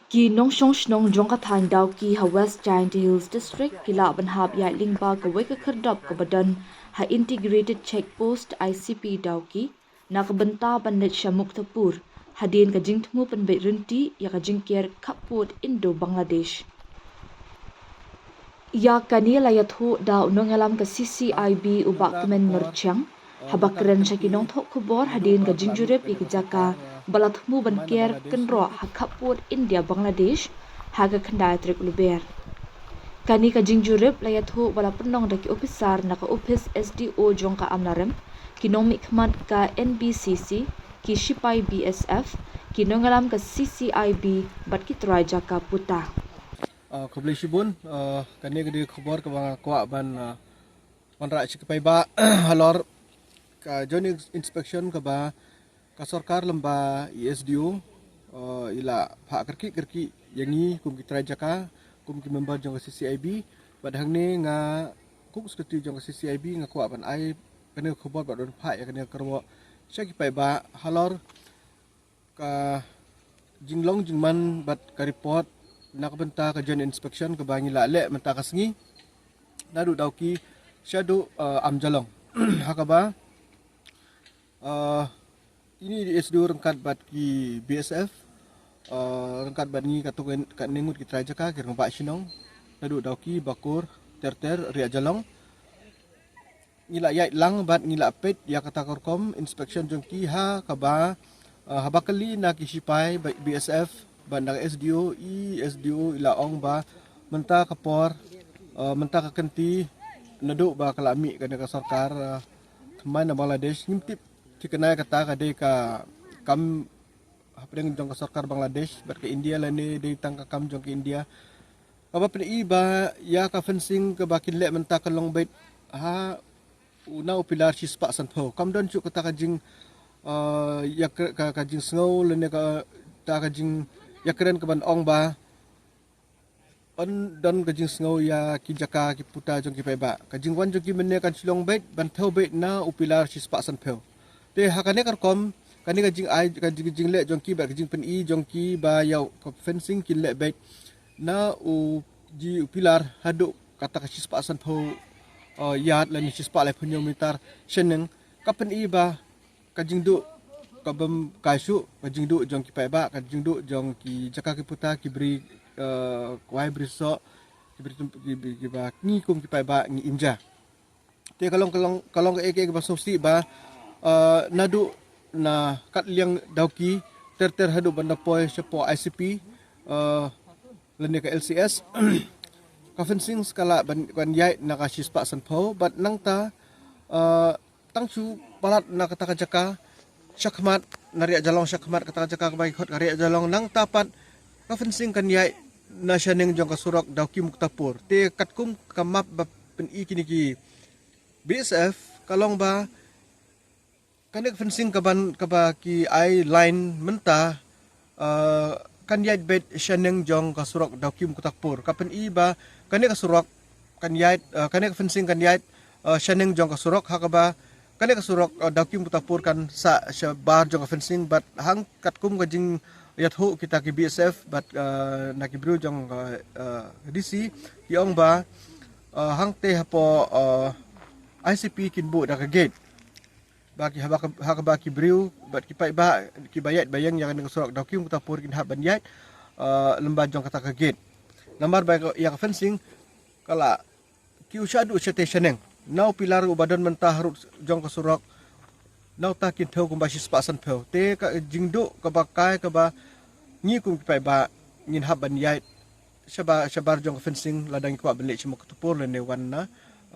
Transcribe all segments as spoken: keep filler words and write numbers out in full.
Ki nongshong shnong jong ka thaiñ Dawki ha West Jaintia Hills District ki lah ban hap ïaid lyngba kawei ka khyrdop kaba don ha Integrated Check Post I C P Dawki na ka bynta ban leit sha Muktapur hadien ka jingthmu pynbeit rynti ïa ka jingker khappud Indo-Bangladesh. Ïa kane la ïathuh da u nongïalam ka C C I B u Bah Kmen Myrchiang haba kren sha ki nongthoh khubor hadien ka jingjurip ïa ki jaka ba la thmu ban ker kynroh ha khappud India Bangladesh ha ka khyndai tarik Lber. Kane ka jingjurip la ïathuh ba la pynlong da ki ophisar na ka ophis S D O jong ka Amlarem, ki nongmihkhmat ka N B C C, ki shipai B S F, ki nongïalam ka C C I B bad ki trai jaka puta. Uh, khublei shibun, uh, kane ka dei khubor kaba nga kwah ban uh, wanrah sha ki paidbah halor ka joint inspection kaba ka sorkar lem bad i S D O, uh, i la phah kyrkieh kyrkieh ïa ngi kum ki trai jaka, kum ki member jong ka C C I B, bad hangne nga kum secretary jong ka C C I B nga kwah ban ai kane ka khubor bad ban phah ïa kane ka kyrwoh sha ki paidbah halor ka jinglong jingman bad ka report na ka bynta ka joint inspection kaba ngi la leh mynta ka sngi naduh Dawki shaduh, uh, Amjallong. Ha kaba, uh, ine i S D O ryngkat bad ki B S F, uh, ryngkat bad ngi katto katne ngut ki trai jaka ki rangbah shnong naduh Dawki, Bakur, Terter, Riah Jallong. Ngi la ïaid lang bad ngi la peit ïa kata ka rukom inspection jong ki ha kaba, uh, haba kylli na ki shipai B S F bad na ka S D O, i S D O i la ong ba mynta ka por, uh, mynta ka kynti naduh ba ka la mih kane ka sorkar, uh, thymmai na Bangladesh, ngim tip thikna ïa kata ka dei ka kam hapdeng jong ka sorkar Bangladesh bad ka India lane dei tang ka kam jong ka India. Kaba pyni ba ïa ka fencing kaba kin leh mynta ka long beit ha u na u pilar shispah sanphew. Kam don shuh kata ka jing, uh, ïa ka, ka, ka jingsngew lane kata ka jingïakren kaban ong ba yn don ka jingsngew ïa ki jaka ki puta jong ki paidbah. Ka jingwan jong ki mynne kan shu long beit ban thew beit na u pilar shispah sanphew. Te ha kane ka rukom kane ka jingai, ka jing, jingleh jong ki bad ka jingpyni jong ki ba ïa ka fencing kin leh beit na u ji u pilar haduh kata ka shispah sanphew, uh, yard lane shispah laiphew hynñiew meter shaneng, ka pyni ba ka jingduh ka bym kai shuh, ka jingduh jong ki paidbah, ka jingduh jong ki jaka ki puta, ki bri, uh, kwai bri soh, ki bri tum-, ki bri, kiba ngi kum ki paidbah ngi im ja. Te ka long, ka long, ka long kaei kaei kaba sngewsih ba, uh, naduh na kat liang Dawki Terter haduh ban da poi shapoh I C P, uh, lane ka L C S. Ka fencing ka lah ban, ban ïaid na ka shispah sanphew bad nangta, uh, tang shu palat na kata ka jaka shakhmat, na Riah Jallong shakhmat, kata ka jaka kaba ki khot ka Riah Jallong, nangta pat ka fencing kan ïaid na shaneng jong ka surok Dawki Muktapur. Te katkum ka map ba pyni kine ki B S F ka long ba kane ka fencing kaban, kaba ki ai line mynta, uh, kan ïaid beit shaneng jong ka surok Dawki Muktapur. Ka pyni ba kane ka surok kan ïaid, uh, kane ka fencing kan ïaid, uh, shaneng jong ka surok, ha kaba kane ka surok, uh, Dawki Muktapur kan sah shabar jong ka fencing bad hangta katkum ka jingïathuh kita ki B S F bad, uh, na ki briew jong, uh, uh, D C ki ong ba, uh, hangta hapoh, uh, I C P kin buh da ka gate. Ba ki haba ka, ha kaba ki briew bad ki paidbah kiba ïaid ba ïeng ïa kane ka surok Dawki Muktapur kin hap ban ïaid, uh, lem bad jong kata ka gate. Namar ba ïa ka fencing ka la kiew shaduh shatei shaneng. Na u pilar uba don mynta harud jong ka surok, na uta kin thew kumba shispah sanphew. Te ka jingduh kaba kai kaba ngi kum ki paidbah ngin hap ban ïaid shabar, shabar jong ka fencing lada ngi kwah ban leit sha Muktapur lane wan na,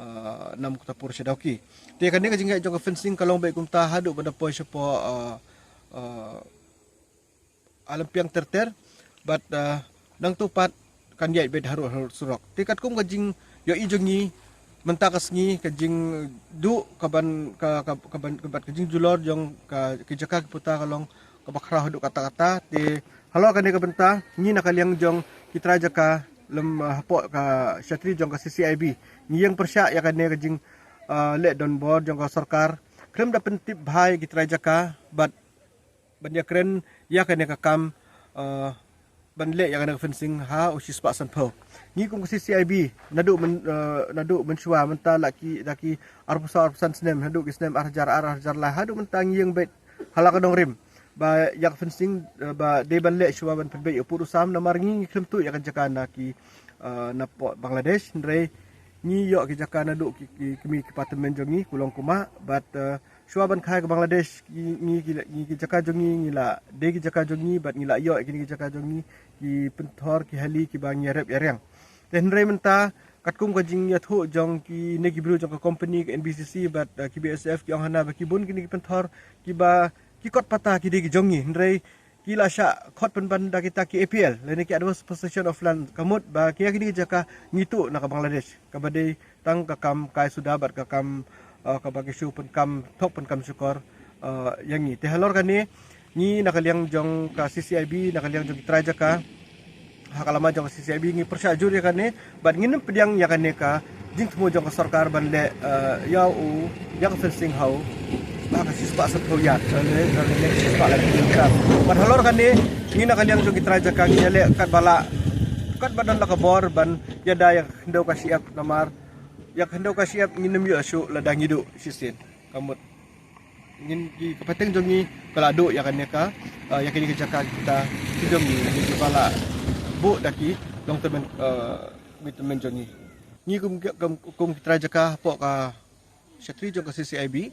uh, na Muktapur sha Dawki. Te kane ka jingïaid jong ka fencing ka long beit kumta haduh ban da poi shapoh, uh, uh, Alampiang Terter bad, uh, nangta pat kan ïaid beit harud, harud surok. Te katkum ka jingïohi jong ngi mynta ka sngi, ka jingduh kaban, ka, ka, kaban, kaban ka jingjulor jong ka, ki jaka ki puta ka long kaba khraw haduh katta katta. Te halor kane ka bynta ngi na ka liang jong ki trai jaka lem, uh, hapoh ka shatri jong ka C C I B ngi ïeng pyrshah ïa kane ka jing, uh, leh donbor jong ka sorkar khlem da pyntip bha ïa ki trai jaka bad ban ïakren ïa kane ka kam, uh, ban leh ïa kane ka fencing ha u shispah sanphew. Ngi kum ka C C I B naduh myn, eh, naduh mynshuwa mynta la ki, da ki arphew saw arphew san snem, naduh ki snem ar hajar ar, ar hajar lai haduh mynta ngi ïeng beit ha la ka nongrim ba ïa ka fencing, eh, ba dei ban leh shuwa ban pynbeit ïa u pud u sam, namar ngi ngi khlem tuh ïa ka jaka na ki, eh, na pdeng Bangladesh, hynrei ngi ïoh ki jaka naduh ki, ki kmie ki patmen jong ngi, ku long ku ma, bad, eh, shuwa ban kha ïa ka Bangladesh, ngi, ngi ki, ngi ki jaka jong ngi, ngi la dei ki jaka jong ngi, bad ngi la ïoh ïa kine ki jaka jong ngi, ki pynthor, ki hali kiba ngi ïarep ïariang. Te hynrei mynta katkum ka jingïathuh jong kine ki briew jong ka company ka N B C C bad, eh, ki B S F, ki ong hana ba ki bun kine ki pynthor kiba ki kot pata ki dei ki jong ngi, hynrei ki la shah khot pynban da kita ki A P L lane ki Adverse Possession of Land, ka mut ba ki, ïa kine ki jaka ngi tuh na ka Bangladesh, kaba dei tang ka kam kai suda bad ka kam, eh, kaba ki shu pynkam thok pynkam shukor, eh, ïa ngi. Te halor kane ngi na ka liang jong ka C C I B, na ka liang jong ki trai jaka, ha ka lama jong ka C C I B ngi pyrshah jur ïa kane bad ngin ym pdiang ïa kane ka jingthmu jong ka sorkar ban leh, eh, ïa u, ïa ka fencing ha u, ha ka shispah sanphew ïa, eh, leh, eh, leh shispah la ki ïa. Bad halor kane ngi na ka liang jong ki trai jaka ngi ïaleh katba la, katba don la ka bor ban ïada ïa ka khyndew ka shyiap, namar ïa ka khyndew ka shyiap ngin ym ïoh shuh lada ngi duh shisien. Ka mut ngin ki, ka pateng jong ngi ka la duh ïa kane ka, eh, ïa kane ka jaka kita ki jong ngi, ngi kiba la buh da ki long tymmen, eh, tymmen jong ngi. Ngi kum, kum, kum ki trai jaka hapoh ka shatri jong ka C C I B,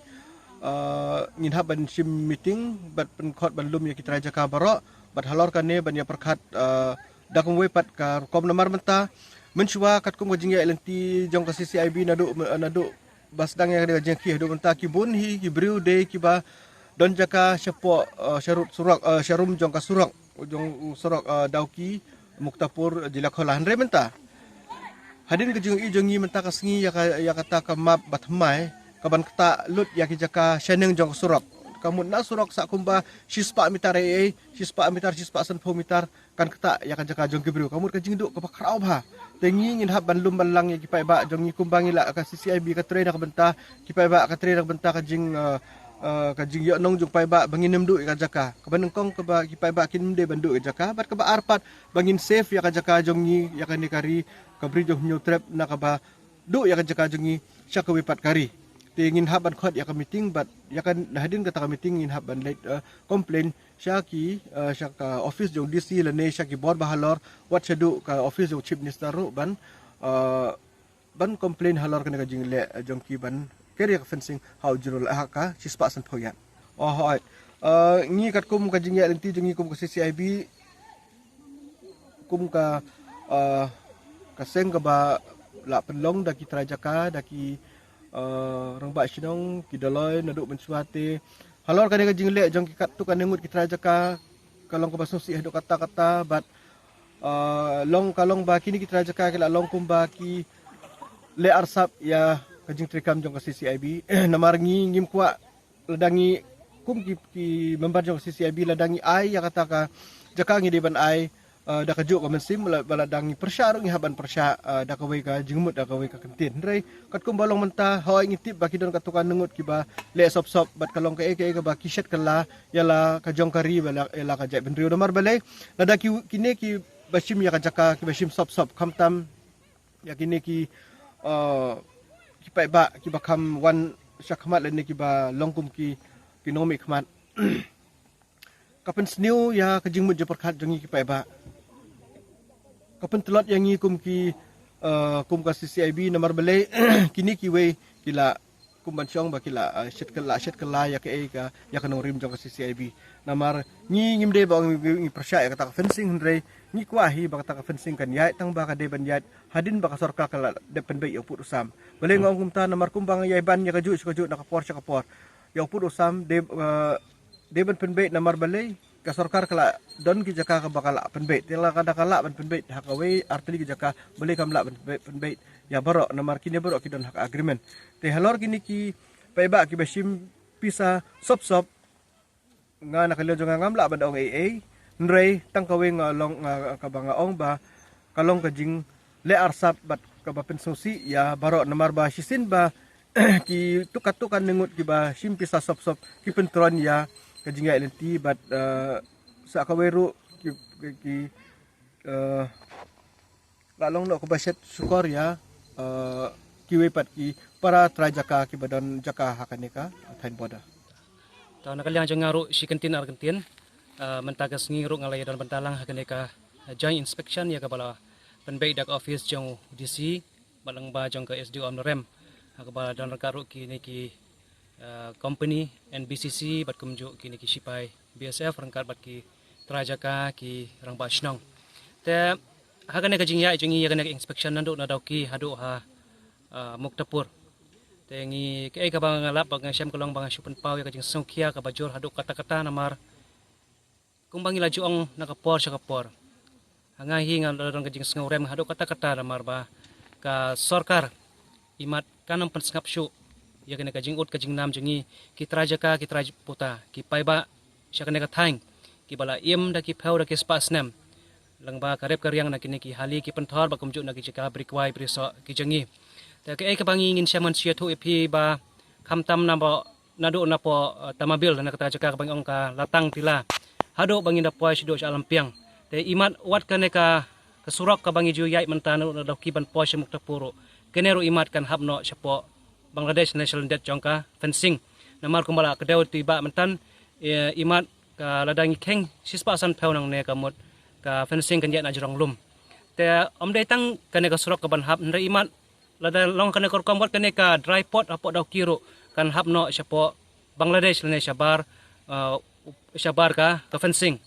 eh, ngin hap ban shim meeting bad pynkhot ban lum ïa ki trai jaka baroh bad halor kane ban ïa pyrkhat, eh, da kumwei pat ka rukom, namar mynta mynshuwa katkum ka jingïaid lynti jong ka C C I B naduh, naduh ba sdang ïa kane ka jingïakhih haduh mynta ki bun hi ki briew dei kiba don jaka shapoh, eh, sharud surok, eh, sharum jong ka surok, jong u surok, eh, Dawki Muktapur, eh, Jyllakhola. Hynrei mynta hadien ka jingïohi jong ngi mynta ka sngi ïa ka, ïa kata ka map ba thymmai kaban ktah lut ïa ki jaka shaneng jong ka surok. Ka mut na surok sah kumba shispah mitar ei ei, shispah mitar, shispah sanphew mitar, kan ktah ïa ka jaka jong ki briew. Ka mut ka jingduh kaba khraw bha. Te ngi ngin hap ban lum ban lang ïa ki paidbah jong ngi kumba ngi lah, ka C C I B ka trei na ka bynta ki paidbah, ka trei na ka bynta ka jing, eh, eh, ka jingïohnong jong paidbah ba ngin ym duh ïa ka jaka. Kaba nyngkong kaba ki paidbah kin ym dei ban duh ïa ka jaka, bad kaba ar pat ba ngin save ïa ka jaka jong ngi, ïa kane ka ri, ka Bri jong Hynñiewtrep, na kaba duh ïa ka jaka jong ngi sha kawei pat ka ri. Te ngin hap ban khot ïa ka meeting bad ïa ka, hadien kata ka meeting ngin hap ban leit, eh, complain sha ki, eh, sha ka office jong D C lane sha ki bor ba halor, wat shaduh ka office jong Chief Minister ruh ban, eh, ban complain halor kane ka jingleh, eh, jong ki ban ker ïa ka fencing ha u jrul, ha ka shispah sanphew ïa. Oh, hooid. Eh, ngi katkum ka jingïaid lynti jong ngi kum ka C C I B, kum ka, eh, ka seng kaba la pynlong da ki trai jaka, da ki, eh, rangbah shnong, ki dolloi naduh mynshuwa te. Halor kane ka jingleh jong ki katto katne ngut ki trai jaka, ka long kaba sngewsih haduh katta katta bad, eh, long, ka long ba kine ki trai jaka ki la long kumba ki leh arsap ïa ka jingtreikam jong ka C C I B. Namar ngi ngim kwah lada ngi kum ki, ki member jong ka C C I B, lada ngi ai ïa kata ka jaka ngi dei ban ai, eh, da kajuh ka mynsiem, la, ba lada ngi pyrshah ruh ngi hap ban pyrshah, eh, da kawei ka jingmut, da kawei ka kyntien. Hynrei katkum ba long mynta, hooid ngi tip ba ki don katto katne ngut kiba leh sop sop bad ka long kaei kaei kaba ki shet kylla ïa la ka jong ka ri bad ïa la ka jaitbynriew. Namar balei? Lada ki, kine kiba shim ïa ka jaka kiba shim sop sop, khamtam ïa kine ki, eh, ki paidbah kiba kham wan shakhmat lane kiba long kum ki, ki nongmihkhmat, ka pynsniew ïa ka jingmut jingpyrkhat jong ngi ki paidbah. Ka pyntlot ïa ngi kum ki, eh, kum ka C C I B, namar balei? Kine kiwei ki la kum ban shong ba ki la, eh, shet kylla, shet kylla ïa kaei ka, ïa ka nongrim jong ka C C I B. Namar ngi ngim dei ba ngi, ngi pyrshah ïa kata ka fencing, hynrei ngi kwah hi ba kata ka fencing kan ïaid, tang ba ka dei ban ïaid hadien ba ka sorkar ka la dep pynbeit ïa u pud u sam. Balei nga ong kumta? Namar kumba nga ïai ban ïa kajuh sha kajuh na ka por sha ka por, ïa u pud u sam dei, eh, dei ban pynbeit, namar balei? Ka sorkar ka la don ki jaka kaba ka la pynbeit. Te lada ka lah ban pynbeit ha kawei ar tylli ki jaka, balei kam lah ban pynbeit, pynbeit ïa baroh? Namar kine baroh ki don ha ka agreement. Te halor kine ki paidbah kiba shim pisa sop sop, nga na ka liang jong nga ngam lah ban ong ei ei, hynrei tang kawei nga long, nga, kaba nga ong ba ka long ka jingleh arsap bad kaba pynsngewsih ïa baroh, namar ba shisien ba ki katto katne ngut kiba shim pisa sop sop ki pyntron ïa ka jingïaid lynti bad, eh, sa kawei ruh ki, ki, ki Eh, la long noh kaba shet shukor ïa, eh, kiwei pat ki para trai jaka kiba don jaka ha kane ka thaiñ border. To na ka liang jong nga ruh shi kyntien ar kyntien, eh, mynta ka sngi ruh nga la ïa don bynta lang ha kane ka, eh, joint inspection ïa kaba la pynbeit da ka office jong u D C bad lyngba jong ka S D O Umnarem, ha kaba la don ryngkat ruh kine ki, eh, company N B C C bad kumjuh kine ki shipai B S F ryngkat bad ki trai jaka, ki rangbah shnong. Te ha kane ka jingïaid jong ngi ïa kane ka inspection naduh na Dawki haduh ha, ah, Muktapur. Te ngi, kaei kaba nga lap bad nga shem ka long ba nga shu pynpaw ïa ka jingsngewkhia kaba jur haduh katta katta namar kumba ngi la ju ong na ka por sha ka por, ha nga hi nga la don ka jingsngewrem haduh katta katta namar ba ka sorkar imat kan ym pynsngap shuh ïa kane ka jingud ka jingnam jong ngi ki trai jaka, ki trai puta, ki paidbah sha kane ka thaiñ, kiba la im da ki phew da ki spah snem lyngba ka rep ka riang na kine ki hali ki pynthor bad kumjuh na ki jaka bri kwai bri soh ki jong ngi. Te kaei kaba ngi ngin shem ngan shu ïathuh ïa phi ba khamtam naduh napoh, eh, Tamabil na kata ka jaka kaba ngi ong ka Latang Tila haduh ba ngin da poi shaduh sha Alampiang. Te imat wat kane ka, ka surok kaba ngi ju ïaid mynta naduh na Dawki ban poi sha Muktapur ruh, kane ruh imat kan hap noh shapoh Bangladesh ne sha lyndet jong ka fencing. Namar kumba la kdew tu i bah mynta, eh, imat ka lada ngi kheiñ shispah sanphew nangne ka mut ka fencing kan ïaid na jrong lum. Te ym dei tang kane ka surok kaban hap, hynrei imat lada long kane ka rukom wat kane ka dry port hapoh Dawki ruh kan hap noh shapoh Bangladesh lane shabar, eh, shabar ka, ka fencing.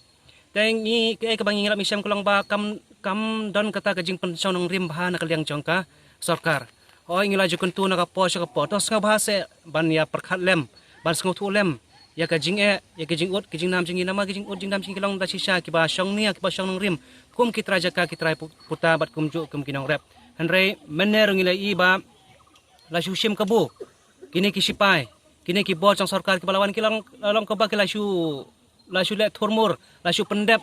Te ngi, kaei kaba ngi lap ngi shem ka long ba kam, kam don kata ka jingpynshong nongrim bha na ka liang jong ka sorkar. Hooid ngi la ju kyntu na ka por sha ka por, to sngewbha seh ban ïa pyrkhat lem, ban sngewthuh lem ïa ka jingeh, ïa ka jingud ka jingnam jong ngi namar ka jingud jingnam jong ngi ka long da shisha kiba shong nia kiba shong nongrim kum ki trai jaka, ki trai pu-, puta bad kumjuh kum ki nongrep. Hynrei mynne ruh ngi la ïohi ba la shu shim kabu kine ki shipai, kine ki bor jong sorkar kiba la wan ki long, long kaba ki la shu, la shu leh thurmur, la shu pyndep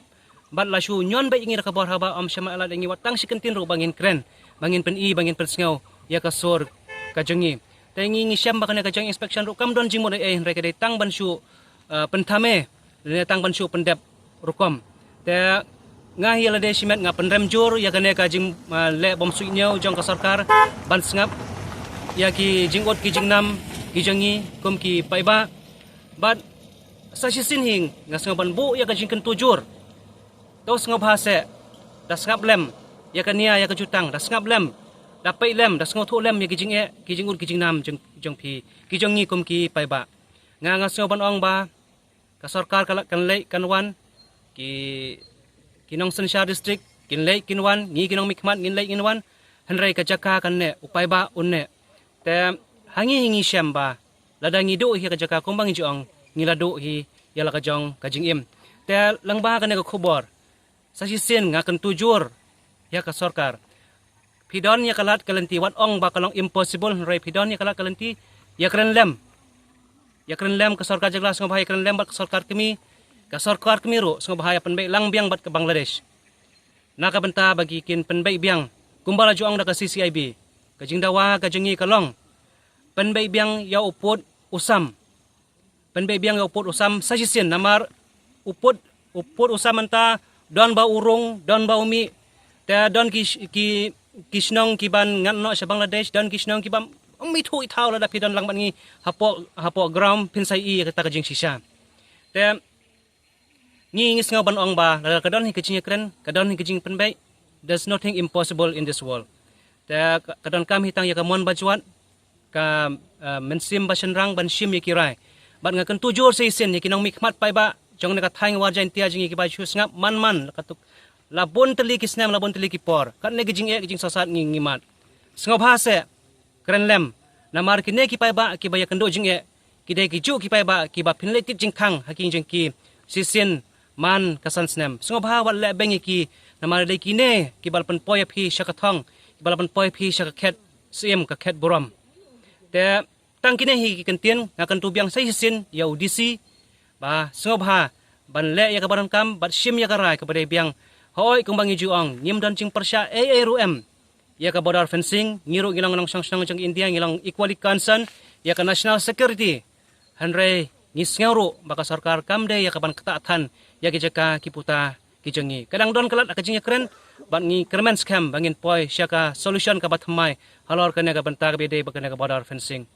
bad la shu ñion beit ïa ngi da ka bor haba ym shym la lad ïa ngi wat tang shi kyntien ruh ba ngin kren, ba ngin pyni, ba ngin pynsngew ïa ka sur ka jong ngi. Te ngi, ngi shem ba kane ka joint inspection ruh kam don jingmut ei ei, hynrei ka dei tang ban shu, eh, pynthame lane tang ban shu pyndep rukom. Te nga hi lade shimet nga pynrem jur ïa kane ka jing, ah, leh bym suidñiew jong ka sorkar ban sngap ïa ki jingud ki jingnam ki jong ngi kum ki paidbah. Bad sa shisien hi nga sngew ban buh ïa ka jingkyntu jur. To sngewbha seh, da sngap lem ïa ka nia ïa ka jutang, da sngap lem, da peit lem, da sngewthuh lem ïa ki jingeh ki jingud ki jingnam jong, jong phi, ki jong ngi kum ki paidbah. Nga, nga sngew ban ong ba ka sorkar ka la kan leit kan wan, ki, ki nongsynshar district kin leit kin wan, ngi ki nongmihkhmat ngin leit ngin wan, hynrei ka jaka kan neh, u paidbah un neh. Te ha ngi hi ngi shem ba lada ngi duh hi ka jaka kumba ngi ju ong, ngi la duh hi ïa la ka jong ka jingim. Te lyngba kane ka khubor sa shisien nga kyntu jur ïa ka sorkar. Phi don ïa ka lad ka lynti, wat ong ba ka long impossible, hynrei phi don ïa ka lad ka lynti, ïa kren lem. Ïa kren lem ka sorkar jylla, sngewbha ïa kren lem bad ka sorkar kmie, ka sorkar kmie ruh sngewbha ïa pynbeit lang biang bad ka Bangladesh na ka bynta ba ki kin pynbeit biang kumba la ju ong da ka C C I B. Ka jingdawa ka jong ngi ka long pynbeit biang ïa u pud u sam. Pynbeit biang ïa u pud u sam sa shisien namar u pud, u pud u sam mynta don ba u rung, don ba u mih. Te don ki, ki, ki shnong kiban ngat noh sha Bangladesh, don ki shnong kiba ym ithuh ithaw. Lada phi don lang bad ngi hapoh, hapoh ground phin sa ïohi ïa kata ka jingshisha. Te ngi, ngi sngew ban ong ba lada ka don hi ka jingïakren, ka don hi ka jingpynbeit, there's nothing impossible in this world. Te ka, ka donkam hi tang ïa ka mon bajwat, ka, eh, mynsiem bashynrang ban shim ïa ki rai. Bad nga kyntu jur sa shisien ïa ki nongmihkhmat paidbah jong kane ka thaiñ War Jaintia jong ngi kiba shu sngap man man la katto, la bun tylli ki snem, la bun tylli ki por, katne ki jingeh ki jingsangsar ngi, ngi mad. Sngewbha seh, kren lem. Namar kine ki paidbah kiba ïakynduh jingeh ki dei kijuh ki paidbah kiba phin leit tip jingkhang ha ki jong ki shisien man ka san snem. Sngewbha wat leh beng ïa ki, namar dei kine kiba la pynpoi ïa phi sha ka thong, kiba la pynpoi ïa phi sha ka khet syiem, ka khet burom. Te tang kine hi ki kyntien, nga kyntu biang sa shisien ïa u D C ba sngewbha ban leh ïa kaba donkam bad shim ïa ka rai kaba dei biang. Hooid, kumba ngi ju ong, ngim don jingpyrshah ei ei ruh em ïa ka border fencing. Ngi ruh ngi long nongshong shnong jong India, ngi long equally concerned ïa ka national security. Hynrei ngi sngew ruh ba ka sorkar kam dei ïa kaban ktah than ïa ki jaka ki puta ki jong ngi. Ka dang don ka lad ka jingïakren, bad ngi kyrmen skhem ba ngin poi sha ka solution kaba thymmai halor kane ka bynta kaba ïadei bad kane ka border fencing.